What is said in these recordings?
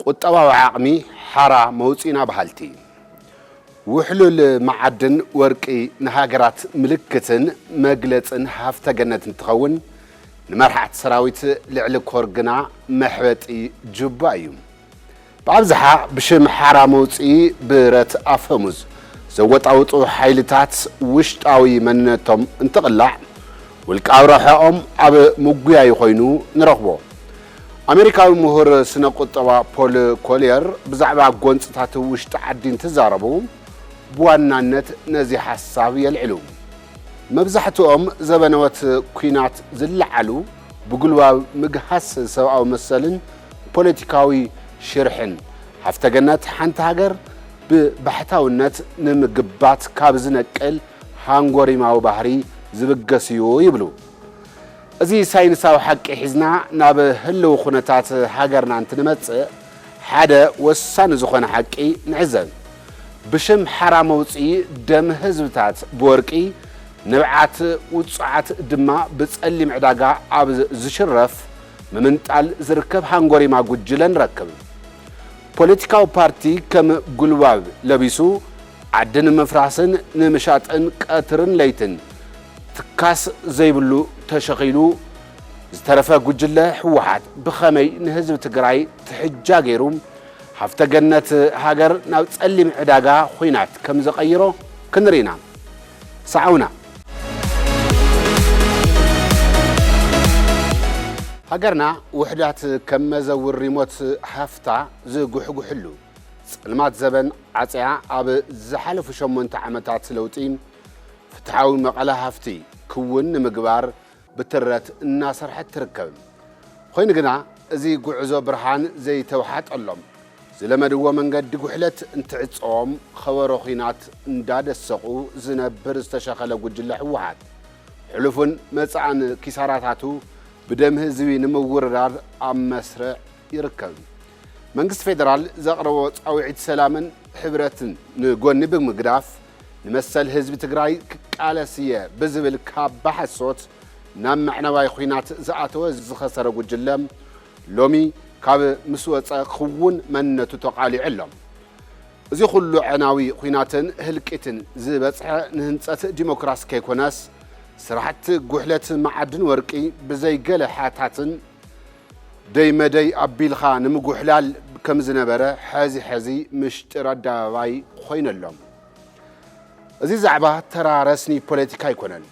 ቁጠባዊ ዓቕሚ ሓራ መውፅኢና በሃልቲ። ውሕሉል መዓድን ወርቂ ንሃገራት ምልክትን መግለፅን ሃፍተ ገነት እንትኸውን፣ ንመርሓዕቲ ሰራዊት ልዕሊ ኮር ግና መሕበጢ ጁባ እዩ። ብኣብዝሓ ብሽም ሓራ መውፅኢ ብረት ኣፈሙዝ ዘወጣውጡ ሓይልታት ውሽጣዊ መንነቶም እንትቕላዕ፣ ውልቃዊ ረብሓኦም ኣብ ምጉያይ ኮይኑ ንረኽቦ። ኣሜሪካዊ ምሁር ስነ ቁጠባ ፖል ኮልየር ብዛዕባ ጎንፅታት ውሽጢ ዓዲ እንትዛረቡ፣ ብዋናነት ነዚ ሓሳብ የልዕሉ። መብዛሕትኦም ዘበነወት ኲናት ዝለዓሉ ብጉልባብ ምግሃስ ሰብኣዊ መሰልን ፖለቲካዊ ሽርሕን፣ ሃፍተ ገነት ሓንቲ ሃገር ብባሕታውነት ንምግባት ካብ ዝነቅል ሃንጎሪማዊ ባህሪ ዝብገስ እዩ ይብሉ። እዚ ሳይንሳዊ ሓቂ ሒዝና ናብ ህልው ኩነታት ሃገርና እንትንመጽእ፣ ሓደ ወሳኒ ዝኾነ ሓቂ ንዕዘብ። ብሽም ሓራ መውጽኢ ደም ህዝብታት ብወርቂ፣ ንብዓት ውጹዓት ድማ ብጸሊም ዕዳጋ ኣብ ዝሽረፍ ምምንጣል ዝርከብ ሃንጎሪማ ጉጅለ ንረክብ። ፖለቲካዊ ፓርቲ ከም ጉልባብ ለቢሱ ዓዲ ንምፍራስን ንምሻጥን ቀትርን ለይትን ትካስ ዘይብሉ ተሸኺሉ ዝተረፈ ጉጅለ ህወሓት ብኸመይ ንህዝቢ ትግራይ ትሕጃ ገይሩ ሃፍተ ገነት ሃገር ናብ ጸሊም ዕዳጋ ኹናት ከም ዘቐይሮ ክንርኢ ኢና። ሰዓውና። ሃገርና ውሕዳት ከም መዘውር ሪሞት ሃፍታ ዝጉሕጉሕሉ ጸልማት ዘበን ዓጽያ ኣብ ዝሓለፉ ሸሞንተ ዓመታት ለውጢ ፍትሓዊ መቐለ ሃፍቲ ክውን ንምግባር ብትረት እናሰርሐት ትርከብ። ኮይኑ ግና እዚ ጉዕዞ ብርሃን ዘይተውሓጠሎም ዝለመድዎ መንገዲ ጉሕለት እንትዕጸዎም ኸበሮ ኹናት እንዳደሰቑ ዝነብር ዝተሸኸለ ጉጅለ ህወሓት ሕሉፍን መጻእን ኪሳራታቱ ብደም ህዝቢ ንምውርራር ኣብ መስርዕ ይርከብ። መንግስቲ ፌደራል ዘቕረቦ ጻውዒት ሰላምን ሕብረትን ንጎኒ ብምግዳፍ ንመሰል ህዝቢ ትግራይ ክቃለስ እየ ብዝብል ካባ ሓሶት ናብ መዕነዋይ ኹናት ዝኣተወ ዝኸሰረ ጉጅለ ሎሚ ካብ ምስ ወጸ ክውን መንነቱ ተቓሊዑ ኣሎ። እዚ ኩሉ ዕናዊ ኹናትን ህልቂትን ዝበጽሐ ንህንጸት ዲሞክራሲ ከይኮነስ ስራሕቲ ጉሕለት መዓድን ወርቂ ብዘይገለ ሓታትን ደይ መደይ ኣቢልኻ ንምጉሕላል ከም ዝነበረ ሕዚ ሕዚ ምሽጢር ኣደባባይ ኮይነሎም። እዚ ዛዕባ ተራ ረስኒ ፖለቲካ ኣይኮነን።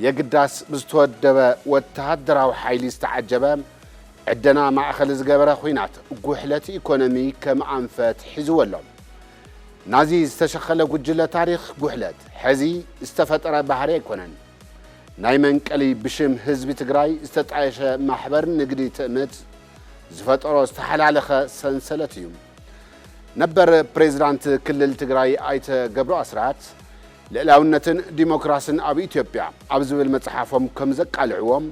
የግዳስ ብዝተወደበ ወተሃደራዊ ሓይሊ ዝተዓጀበ ዕደና ማእኸል ዝገበረ ኹናት ጉሕለት ኢኮኖሚ ከም ኣንፈት ሒዝዎ ኣሎ። ናዚ ዝተሸኸለ ጉጅለ ታሪኽ ጉሕለት ሕዚ ዝተፈጠረ ባህሪ ኣይኮነን። ናይ መንቀሊ ብሽም ህዝቢ ትግራይ ዝተጣየሸ ማሕበር ንግዲ ትእምት ዝፈጠሮ ዝተሓላለኸ ሰንሰለት እዩ። ነበር ፕሬዝዳንት ክልል ትግራይ ኣይተ ገብሩ ኣስራት ልዕላውነትን ዲሞክራስን ኣብ ኢትዮጵያ ኣብ ዝብል መጽሓፎም ከም ዘቃልዕዎም፣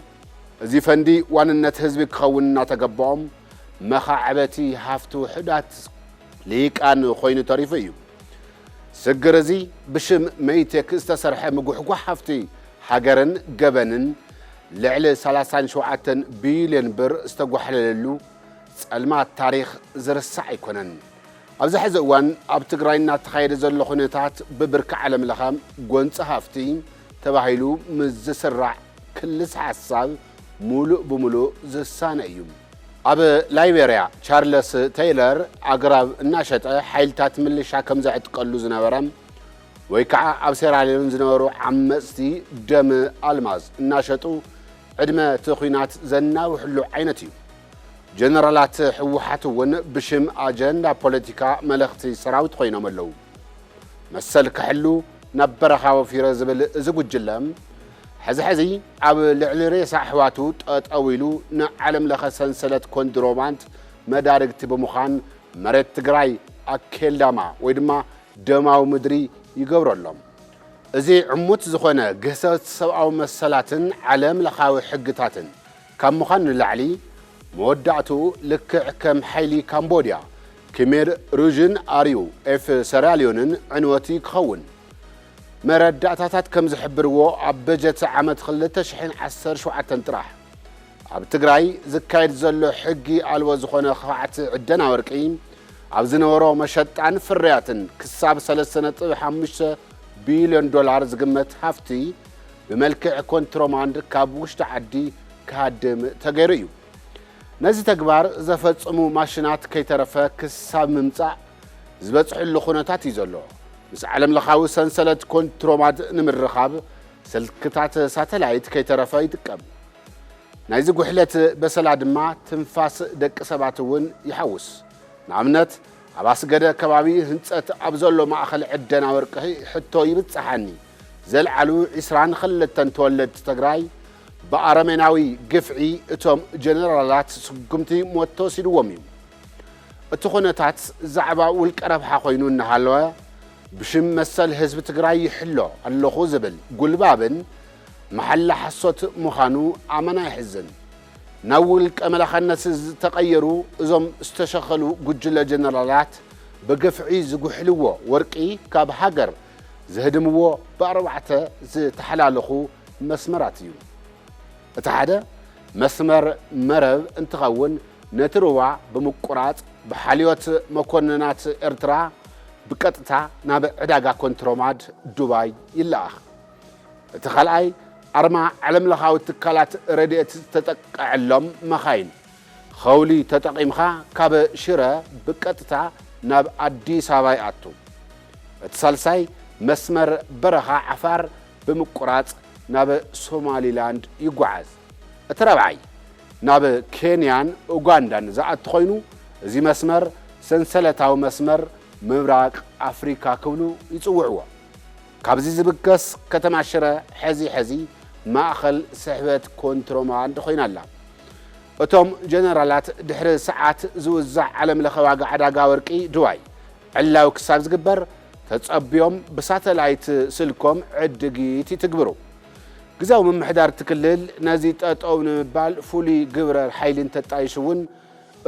እዚ ፈንዲ ዋንነት ህዝቢ ክኸውን እናተገበኦም መኻዕበቲ ሃፍቲ ውሑዳት ልሂቃን ኮይኑ ተሪፉ እዩ። ስግር እዚ ብሽም መይቴክ ዝተሰርሐ ምጉሕጓሕ ሃፍቲ ሃገርን ገበንን ልዕሊ ሰላሳን ሸውዓተን ቢልዮን ብር ዝተጓሕለለሉ ጸልማት ታሪኽ ዝርሳዕ ኣይኮነን። ኣብዚ ሕዚ እዋን ኣብ ትግራይ እናተኻየደ ዘሎ ኩነታት ብብርኪ ዓለም ለኸ ጎንፂ ሃፍቲ ተባሂሉ ምስ ዝስራዕ ክልስ ሓሳብ ሙሉእ ብሙሉእ ዝሳነ እዩ። ኣብ ላይቤርያ ቻርለስ ቴይለር ኣግራብ እናሸጠ ሓይልታት ምልሻ ከም ዘዕጥቀሉ ዝነበረ ወይ ከዓ ኣብ ሴራልዮን ዝነበሩ ዓመፅቲ ደም ኣልማዝ እናሸጡ ዕድመ እቲ ኹናት ዘናውሕሉ ዓይነት እዩ። ጀነራላት ህወሓት እውን ብሽም ኣጀንዳ ፖለቲካ መለኽቲ ሰራዊት ኮይኖም ኣለዉ። መሰል ክሕሉ ናብ በረኻ ወፊረ ዝብል እዚ ጉጅለ፣ ሕዚ ሕዚ ኣብ ልዕሊ ሬሳ ኣሕዋቱ ጠጠው ኢሉ ንዓለም ለኸ ሰንሰለት ኮንድሮማንት መዳርግቲ ብምዃን መሬት ትግራይ ኣኬልዳማ ወይ ድማ ደማዊ ምድሪ ይገብረሎም። እዚ ዕሙት ዝኾነ ግህሰት ሰብኣዊ መሰላትን ዓለም ለኻዊ ሕግታትን ካብ ምዃን ንላዕሊ፣ መወዳእትኡ ልክዕ ከም ሓይሊ ካምቦድያ፣ ኪሜር ሩዥን ኣርዩ ኤፍ ሰራልዮንን ዕንወት ክኸውን። መረዳእታታት ከም ዝሕብርዎ፣ ኣብ በጀት ዓመት ክልተ ሽሕን ዓሰርተ ሸውዓተን ጥራሕ፣ ኣብ ትግራይ ዝካየድ ዘሎ ሕጊ ኣልቦ ዝኾነ ክፍኣት ዕደና ወርቂ ኣብ ዝነበሮ መሸጣን ፍርያትን ክሳብ ሰለስተ ነጥቢ ሓሙሽተ ቢልዮን ዶላር ዝግመት ሃፍቲ ብመልክዕ ኮንትሮማንድ ካብ ውሽጢ ዓዲ ክሃድም ተገይሩ እዩ። ነዚ ተግባር ዘፈጽሙ ማሽናት ከይተረፈ ክሳብ ምምጻእ ዝበጽሕሉ ኩነታት እዩ ዘሎ። ምስ ዓለምለኻዊ ሰንሰለት ኮንትሮማንድ ንምርኻብ ስልክታት ሳተላይት ከይተረፈ ይጥቀም። ናይዚ ጉሕለት በሰላ ድማ ትንፋስ ደቂ ሰባት እውን ይሓውስ። ንኣብነት ኣብ ኣስገደ ከባቢ ህንጸት ኣብ ዘሎ ማእኸል ዕደና ወርቂ ሕቶ ይብጽሓኒ ዘልዓሉ ዒስራን ክልተን ተወለድቲ ትግራይ ብኣረሜናዊ ግፍዒ እቶም ጀነራላት ስጉምቲ ሞት ተወሲድዎም እዩ። እቲ ኩነታት ዛዕባ ውልቀ ረብሓ ኮይኑ እናሃለወ ብሽም መሰል ህዝቢ ትግራይ ይሕሎ ኣለኹ ዝብል ጉልባብን መሓላ ሓሶት ምዃኑ ኣመና የሕዝን። ናብ ውልቀ መላኸነት ዝተቐየሩ እዞም ዝተሸኸሉ ጉጅለ ጀነራላት ብግፍዒ ዝጉሕልዎ ወርቂ ካብ ሃገር ዘህድምዎ ብኣርባዕተ ዝተሓላለኹ መስመራት እዩ። እቲ ሓደ መስመር መረብ እንትኸውን ነቲ ሩባ ብምቁራፅ ብሓልዮት መኮንናት ኤርትራ ብቀጥታ ናብ ዕዳጋ ኮንትሮማድ ዱባይ ይለኣኽ። እቲ ካልኣይ ኣርማ ዓለምለኻዊ ትካላት ረድኤት ዝተጠቀዐሎም መኻይን ኸውሊ ተጠቒምካ ካብ ሽረ ብቀጥታ ናብ ኣዲስ ኣበባ ይኣቱ። እቲ ሳልሳይ መስመር በረኻ ዓፋር ብምቁራፅ ናብ ሶማሊላንድ ይጓዓዝ። እቲ ራብዓይ ናብ ኬንያን ኡጋንዳን ዝኣቱ ኮይኑ እዚ መስመር ሰንሰለታዊ መስመር ምብራቕ ኣፍሪካ ክብሉ ይፅውዕዎ። ካብዚ ዝብገስ ከተማ ሽረ ሕዚ ሕዚ ማእኸል ስሕበት ኮንትሮባንድ ኮይና ኣላ። እቶም ጀነራላት ድሕሪ ሰዓት ዝውዛዕ ዓለምለኸ ዋጋ ዕዳጋ ወርቂ ድባይ ዕላዊ ክሳብ ዝግበር ተጸብዮም ብሳተላይት ስልኮም ዕድጊት ይትግብሩ። ግዝያዊ ምምሕዳር እቲ ክልል ነዚ ጠጠው ንምባል ፍሉይ ግብረ ሓይሊ እንተጣይሹ እውን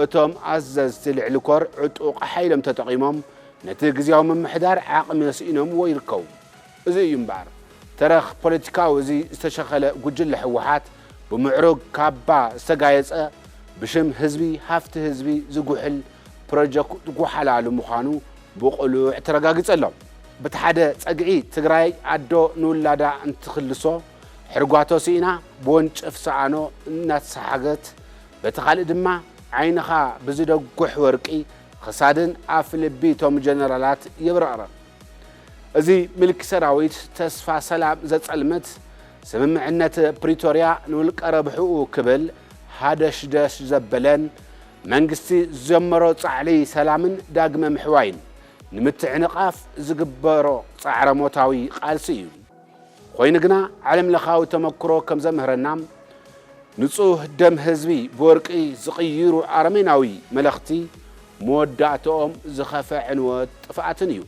እቶም ኣዘዝቲ ልዕሊ ኮር ዕጡቕ ሓይሎም ተጠቒሞም ነቲ ግዝያዊ ምምሕዳር ዓቕሚ ስኢኖምዎ ይርከቡ። እዚ እዩ እምበኣር ተረኽ ፖለቲካዊ እዚ ዝተሸኸለ ጉጅለ ህወሓት ብምዕሩግ ካባ ዝተጋየጸ ብሽም ህዝቢ ሃፍቲ ህዝቢ ዝጉሕል ፕሮጀክት ጓሓላሉ ምዃኑ ብቕሉዕ ተረጋጊጸ ኣሎ። በቲ ሓደ ጸግዒ ትግራይ ኣዶ ንውላዳ እንትኽልሶ ሕርጓቶ ስኢና ብወንጭፍ ሰኣኖ እናተሰሓገት በቲ ካልእ ድማ ዓይንኻ ብዝደጉሕ ወርቂ ኽሳድን ኣፍ ልቢ እቶም ጀነራላት የብረቕርቕ። እዚ ምልኪ ሰራዊት ተስፋ ሰላም ዘጸልምት ስምምዕነት ፕሪቶርያ ንውልቀ ረብሕኡ ክብል ሃደሽደሽ ዘበለን መንግስቲ ዝጀመሮ ጻዕሊ ሰላምን ዳግመ ምሕዋይን ንምትዕንቓፍ ዝግበሮ ጻዕረ ሞታዊ ቃልሲ እዩ። ኮይኑ ግና ዓለም ለኻዊ ተመክሮ ከም ዘምህረና ንጹህ ደም ህዝቢ ብወርቂ ዝቕይሩ ኣረሜናዊ መለኽቲ መወዳእትኦም ዝኸፈ ዕንወት ጥፍኣትን እዩ።